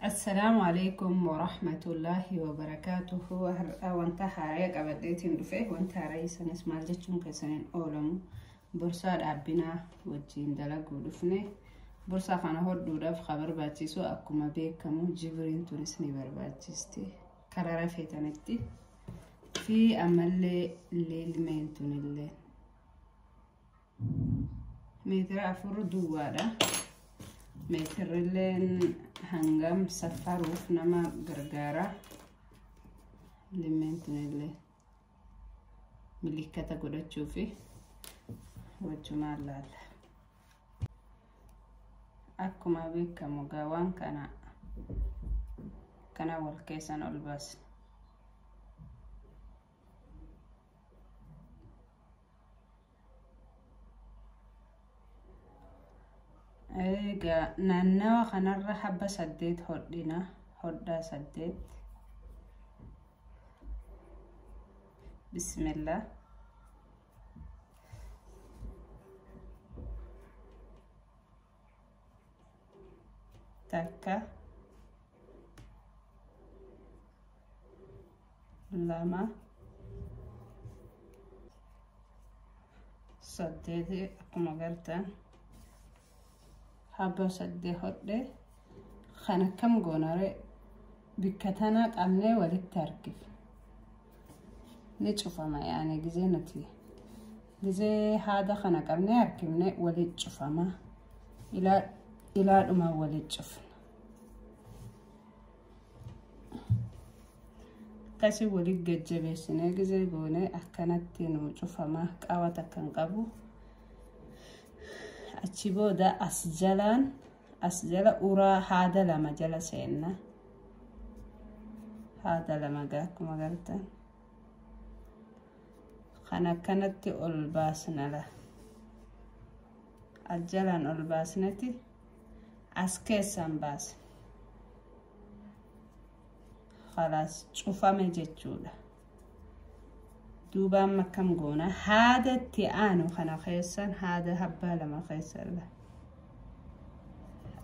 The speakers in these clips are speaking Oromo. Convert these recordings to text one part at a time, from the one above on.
Assalaamu alaikum warahmatullaahi wabarakaatuhu. Har'a wanta haaraa qabadheetiin dhufe. Wanta haaraa sanas maal jechuun keessaniin oolamu borsaa dhaabbinaa wajjin dalaguu dhufne. Borsaa kana hodhuudhaaf kan barbaachisu akkuma beekamu jibiriin tunis ni barbaachisti. Karaa rafeetanitti fi ammallee leelmeen tunillee meetira 4 duwwaadha. Meetirrilleen hangam safaruuf nama gargaara. Limeen tunillee milikkata godhachuufi wajjumaan laalla. Akkuma beekamu waan kana wal keessan ol baasna. Egaa naannawa kanarra habba 8 hodhina, hodhaa 8. Bismillah. Takka, 2, 8 akkuma gartan. Habba 8 hodhe kan akkam goonare bikka tanaa qabnee walitti harkifne ni cufama. Yaani gizee nuti gizee haada kana qabnee harkifne walitti cufama. Ilaadhuma walitti cufna. Akkasii walitti gajjabeessinee gizee goonee akkanatti nu cufama. Qaawwa takka hin qabu. Achi booda as jalaan as jala uraa haada 2 jala seenna. Haada 2 gaa akkuma gartan. Kan akkanatti ol baasna la. As jalaan ol baasneti as keessaan baasna. Khalaas cufame jechuudha. Duuba amma akkam goona haada itti aanu kana keessan haada habbaa 2 keessan la.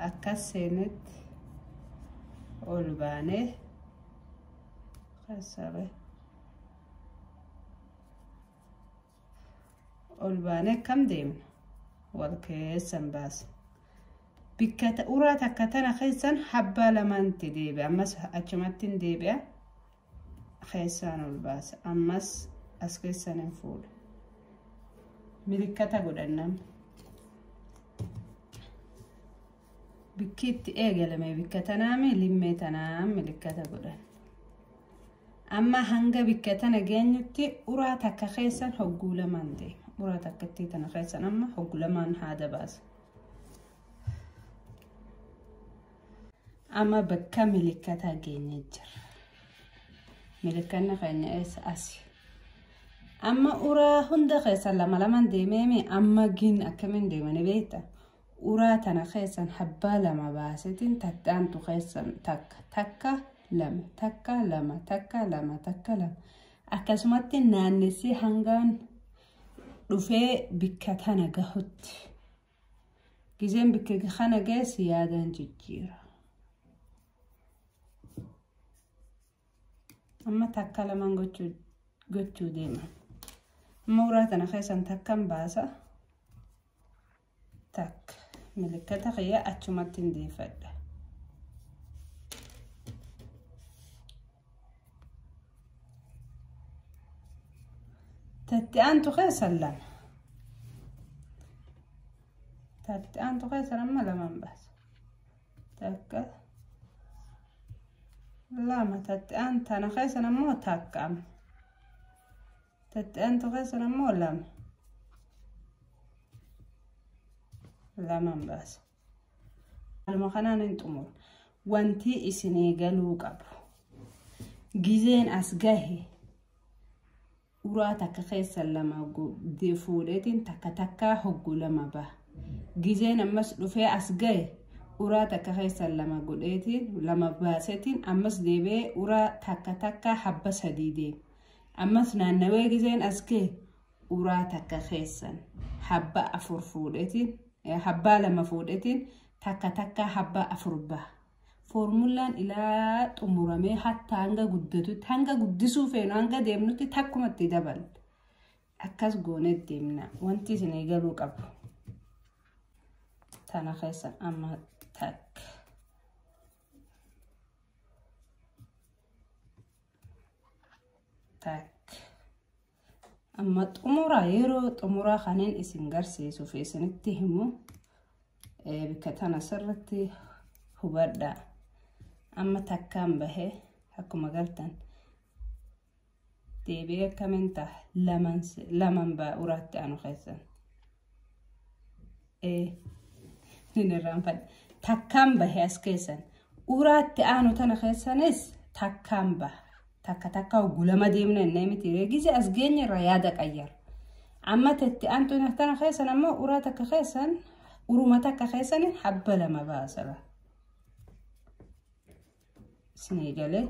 Akkas seenetti ol baanee keessaree ol baanee akkam deemna wal keessan baasna. Bikka uraa takka tana keessan habbaa 2tti deebi'a. Ammas achumatti hin deebi'a. Keessaan ol baasa. Ammas as keessan hin fuudha. Milikkata godhannam. Bikki itti eegalame bikka tanaami limmee tanaan milikkata godhan. Amma hanga bikka tana geenyutti uraa takka keessan hogguu 2 deema. Uraa takkatti tana keessan amma hogguu 2 haada baasa. Amma bakka milikkataa geenye jira. Milikkanni keenya eessa asi. Amma uraa hunda keessan 2 2 deemeemi amma gin akkamiin deemani beekta? Uraa tana keessan habbaa 2 baasetiin tattaantu keessan takka takka 2 takka 2 takka 2 takka 2 akkasumatti naannessee hangaan dhufee bikka tana gahutti. Gizeen bikka kana geessi yaadaan jijjiira. Amma takka 2 gochuu deema. Amma uraa tana keessan takkan baasa. Takka milikkata kiyya achumatti hin deeffadha. Tatti aantu keessan 2. Tatti aantu keessan amma 2 baasa. Takka 2 tatti aan tana keessan ammoo takka amma. Tatti aantu keessan ammoo 2. 2 baasa. Haaluma kanaan hin xumuru. Wanti isinii galuu qabu. Gizeen as gahe uraa takka keessan 2 fuudheetiin takka takkaa hogguu 2 baha. Gizeen ammas dhufee as gahe uraa takka keessan 2 godheetiin 2 baaseetiin ammas deebi'ee uraa takka takkaa habba 3 deema. Ammas naannawee gizeen as gahe uraa takka keessan habba 4 fuudheetiin habbaa 2 fuudheetiin takka takkaa habba 4 baha. Foormulaan ilaa xumuramee hatta hanga guddatutti hanga guddisuu feenu hanga deemnutti takkumatti dabala. Akkas goonee deemna. Wanti isin eegaluu qabu. Tana keessa amma takka. Takka. Amma xumura yeroo xumuraa kanneen isin garsiisuuf isinitti himu bikka tana sirriitti hubadhaa. Amma takkaan bahee akkuma gartan deebi'ee akkamiin ta'a laman ba'a uraatti aanu keessan. Nin irraanfadhe. Takkaan bahee as keessan uraatti aanu tana keessanis takkaan baha. Takka takka gulama deemna innee miti gise as geenya irraa yaada qayyara. Amma tetti aantu tana keessan ammoo uraa takka keessan uruma takka keessan habba lama baasala. Isinii galee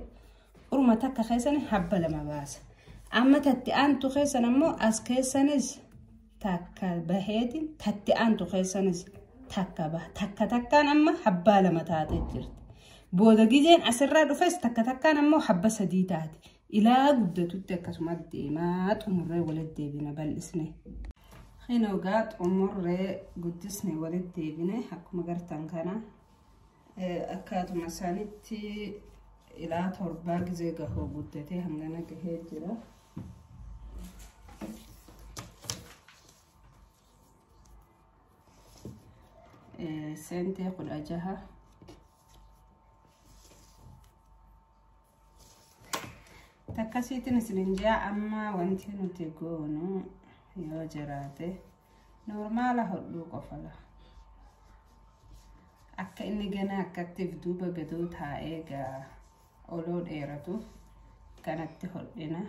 uruma takka keessan habba lama baasa. Amma tatti aantu keessan ammoo as keessanis takka baheetiin tatti aantu keessanis takka baha. Takka takkaan amma habbaa lama taatee jirti. Booda gizeen asirraa dhufes takka takkaan ammoo habba sadii taate. Ilaa guddatutti akkasuma deemaa xumurree walitti deebina bal'isne. Hinogaa xumurree guddisne walitti deebine akkuma gartan kana akkaatuma isaanitti ilaa torbaa gizee gahoo guddatee hangana gahee jira. Seentee 16. Takkasiitiin isinin jaa amma wanti nuti goonu yoo jiraate noormaala hodhuu qofala. Akka inni gana akkattiif duuba gadoo taa'ee gaa oloo dheeratuuf kanatti hodhina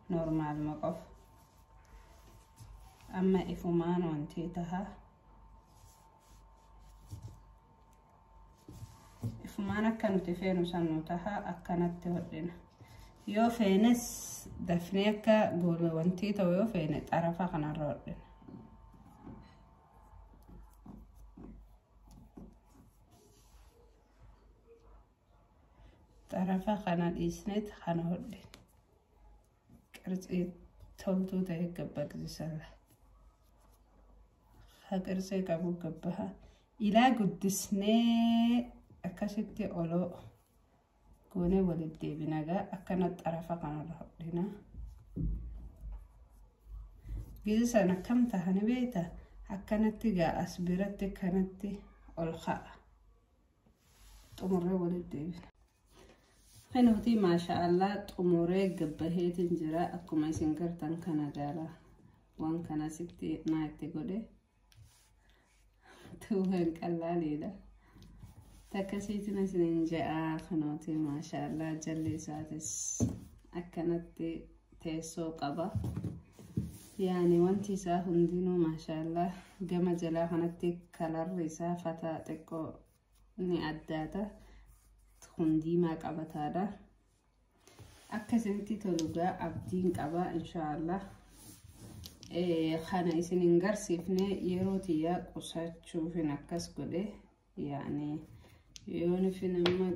noormaaluma qofa. Amma ifumaan wanti taha. Ifumaan akka nuti feenu sannu taha akkanatti hodhina. Yoo feenes dafnee akka goola wantii ta'u yoo feene xarafa kanarra hodhina. Xarafa kana dhiisneet kana hodhina. Qirtsii toltuu ta'e gabbaqsiisala. Ha qirtsii qabu gabbaha. Ilaa guddisnee akkasitti oloo goonee walitti deebina gaa akkana xarafa kanarra hodhina. Gizi sana akkam tahani beektaa? Akkanatti gaa as biratti kanatti ol ka'a. Xumurree walitti deebina. Kanaafuu maashaallah xumuree gabbaheetiin jira akkuma isin gartan kana gaala waan kana sitti naa itti godhe tuuhan qallaaliidha. Takkasiitiin isinin ja'a kanooti maashaallah jalli isaatis akkanatti teessoo qaba. Yaani wanti isaa hundinuu maashaallah gama jalaa kanatti kalarri isaa fataa xiqqoo ni addaata. Kun diimaa qabataadha. Akka isinitti tolugaa abdiin qaba inshaallah. Kana isin hin garsiifne yeroo tiyyaa qusachuufin akkas godhe yaani yoon ifin amma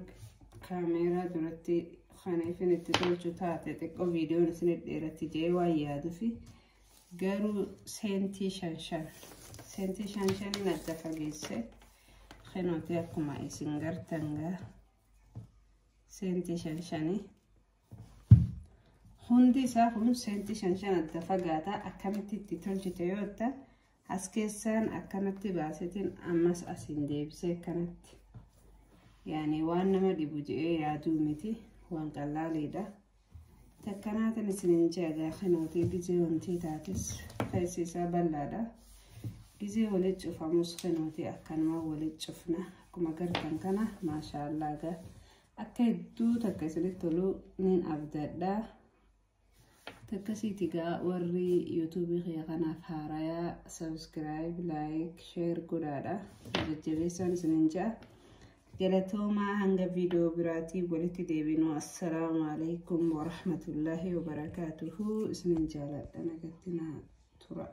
kaameeraa duratti kana ifin itti tolchu taate xiqqoo viidiyoon isin dheeratti jedhee waan yaadufi garuu seentii 5 5 adda fageesse kanooti akkuma isin gartan gaa seentii 5 5 hundi isaa kun seentii 5 5 adda fagaata akkamitti itti tolchite yoo ta'u as keessaan akkanatti baasetiin ammas asiin deebisee akkanatti yaani waan nama dhibu jedhee yaaduu miti waan qallaaliidha. Takkanaatiin isinin jeegaa kanootii gizee wantii taates keessi isaa bal'aadha. Gizee walitti cufamus kanootii akkanuma walitti cufna akkuma gartan kana maashaallah gaa akka hedduu takka isinitti tolu nin abdadha. Takkasiiti gaa warri yuutuubii kiyya kanaaf haarayaa sabskiraayib laayik sheer godhaadha. Jajjabeessaan isinin ja'a. Galatoomaa hanga viidiyoo biraatii walitti deebinu. Assalaamu alaikum warahmatullaahi wabarakaatuhu. Isinin jaaladha nagatti naa tura.